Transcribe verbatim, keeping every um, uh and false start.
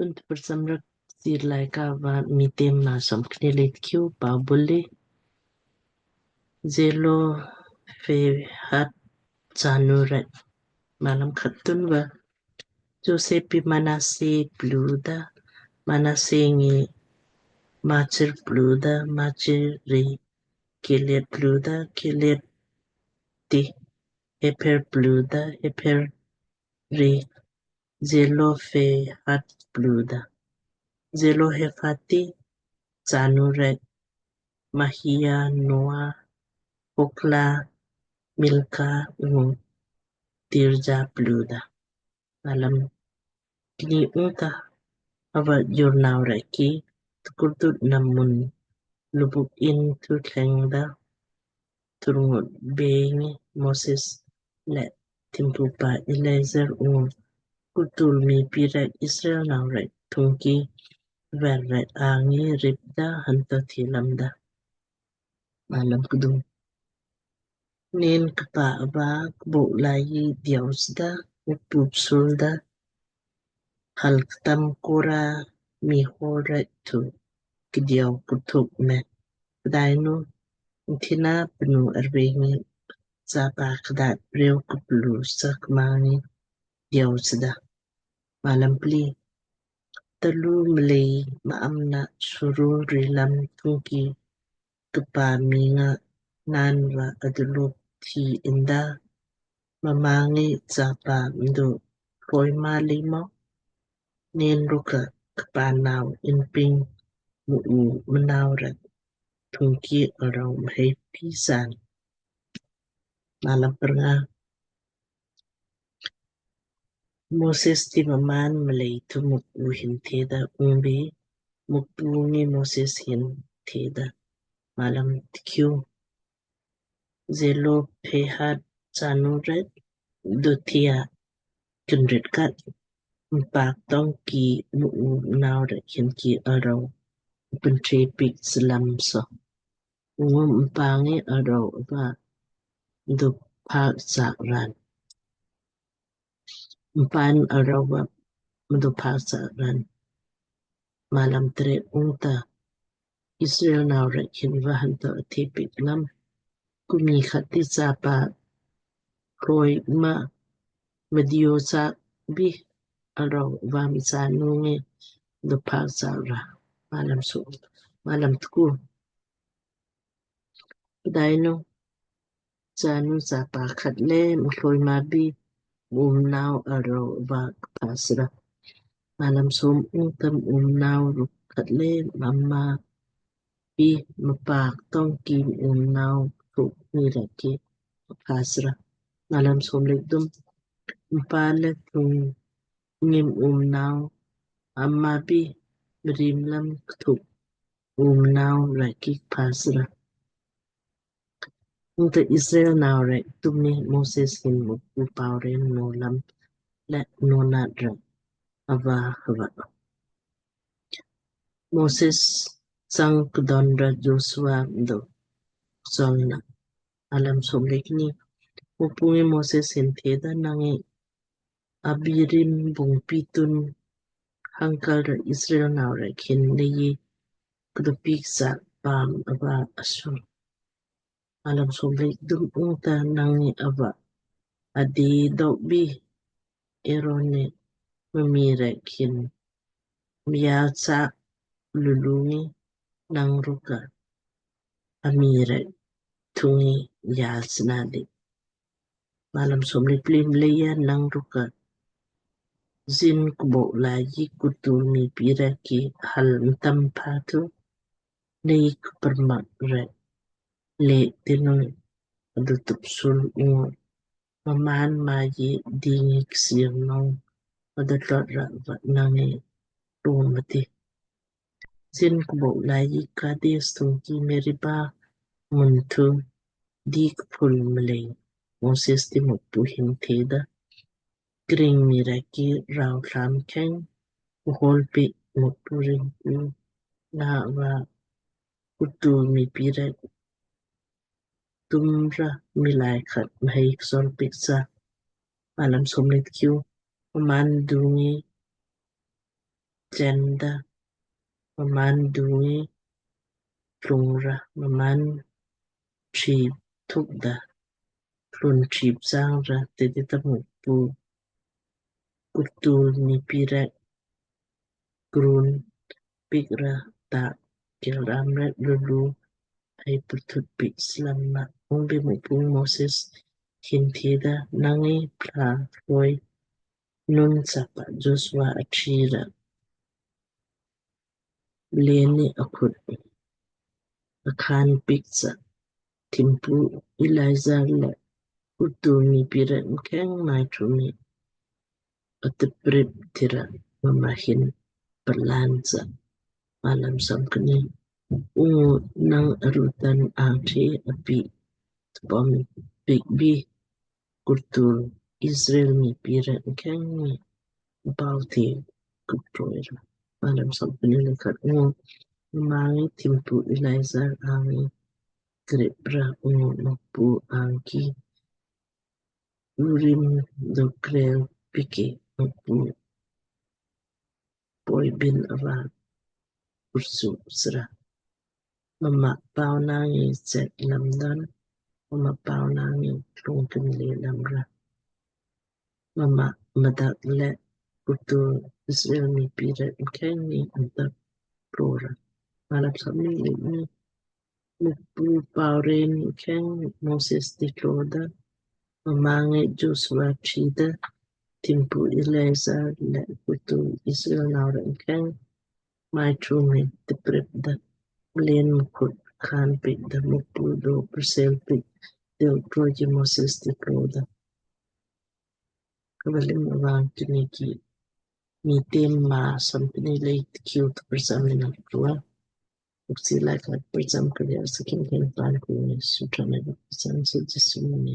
Tun tprcham rek Kchiir Laaika va Miitem Maa somkni lei tkiu. Pau bul le Zelofehad chanu rek. Malam khat. Tunva Joseph pi Manasse pluda, Manasse ngi Machir pluda, Machir ri Gilead pluda, Gilead ti Hepher pluda, Hepher ri Zelofehad pluda. Zelofehad ti chanu rek Mahlah, Noah, Hoglah, Milkah ungu Tirzah pluda. Malam kni. Ungta ava jurnau rek ki tkurtut na mun lubuk in thu thlengda turngut bengi Moses le thimpupa Eleazar ungu kurtul miipi rek Israel nau rek thungki ver rek angi ripda hanto thi lamda. Malam kdum. Nen kpa ava kbok lai diausda, upup sulda, hal ktam Korah mii hol rek thu kdiau kuthuk me. Pdainu nthina pnu arbengi chapa kdat reu kuplu sak mangi diausda. Malam pli. Talu mlei ma amna suru rilam thungki kpa mii nga naan va aduluk thi inda, mma ngi chapa mdo kloi ma lei mo? Nen rukka kpa nau inping mu u mnau rek thungki arau mhei pisan. Malam prnga. Moses ti mmaan mlei thu Mukpu hin theda ungbi Mukpu ngi Moses hin theda. Malam tkiu. Zelofehad chanu rek dothia kinrit kat mpak tong ki mu u mnau rek hin ki arau pintre pik slam so. Ungu mpa ngi arau va mdo pak sak ran. Mpan arau va mdo pak sak ran. Malam tre. Ungta Israel nau rek hin va hanto athe pik lam. Kumi khat ti chapa kloi ma mdio sak bi arau va mchanu ngi mdo pak sak ra. Malam so. Malam tku. Pdainu chanu chapa khat le mkloi ma bi mnau arau va kpasra. Malam som. Ungta mnau ruk khat le mma bi mpak tong ki mnau ruk mii rek ki kpasra. Malam som le kdum. Mpa le thung ngi mnau amma bi mrim lam kthuk mnau rek ki kpasra. Ungta Israel nau rek tumni Moses hin Mukpu pau ren no lam le no nat rek ava hava. Moses sang kdon ra Joshua mdo song na. Malam som le kni. Mukpu ngi Moses hin theda nang ngi Abarim bung pitun hangkal ra Israel nau rek hin nei kdo pik sak paam ava asu. Malam som le kdum. Ungta nang ngi ava adi dok bi Aaron ni mii rek hin mya sak lulu ngi nang rukka amii rek thung ngi ya snadi. Malam som le pli. Mleija nang rukka zin kbok lai ji kutul mii pi rek ki hal mtam pha thu nei kpermak rek le tinun adu tup sul ungu mmaan maji dingi ksir nong adu tlot ra va nang ngi rum mati. Zin kbok lai ji Kades thung ki Meriba mun thu dik phul mlei Moses ti Mukpu hin theda, kring mii rek ki rau thlam kheng, u hol pi Mukpu ring u na va kutul mii pi rek tumra mii lai khat mhai ksol pik sa. Malam som le tkiu. Mmaan dungi chenda, mmaan dungi klung ra, mmaan chip thuk da, klun chip sang ra, titi ta Mukpu kurtul ni pirak krun pik ra ta kel ram rek lulu ai purthut pik slam ma. Ungbi Mukpu Moses hin theda, Nangi pla roi nun sapa Joshua achi ra leni akhut akhan pik sa thimpu Eleazar le kurtul ni pirak mkheng mai thumi atiprip tira mama hin palan sa. Malam samkni. Ungu nang arutan angthi api tupom pik bi kurtul Israel mi pirak mkheng mi bau the kutroira. Malam samkni le khat. Ungu mama ngi thimpu Eleazar angi krip ra ungu Mukpu angki Urim do krel piki Mukpu poi bin ava ursu sra. Mama pau nangi set lamdan, mama pau nangi tlung kinle lamra. Mama madak le kurtul Israel mi pirak mkheng ni antak plora. Malam samkni le ni Mukpu pau ren mkheng Moses ti tloda, mama ngi Joshua chida, thimpu Eleazar le kurtul Israel nau rek mkheng mai thumi tiprip da, mleen mkhut khan pik da Mukpu do persel pik dil troi ki Moses ti tloda. Kavalim avang tuniki Miitem maa samkni le tkiu tu persam ina tua. Uksi lai kat persam kali arsakin ken pan kuni sutra na persam se Jisu ni.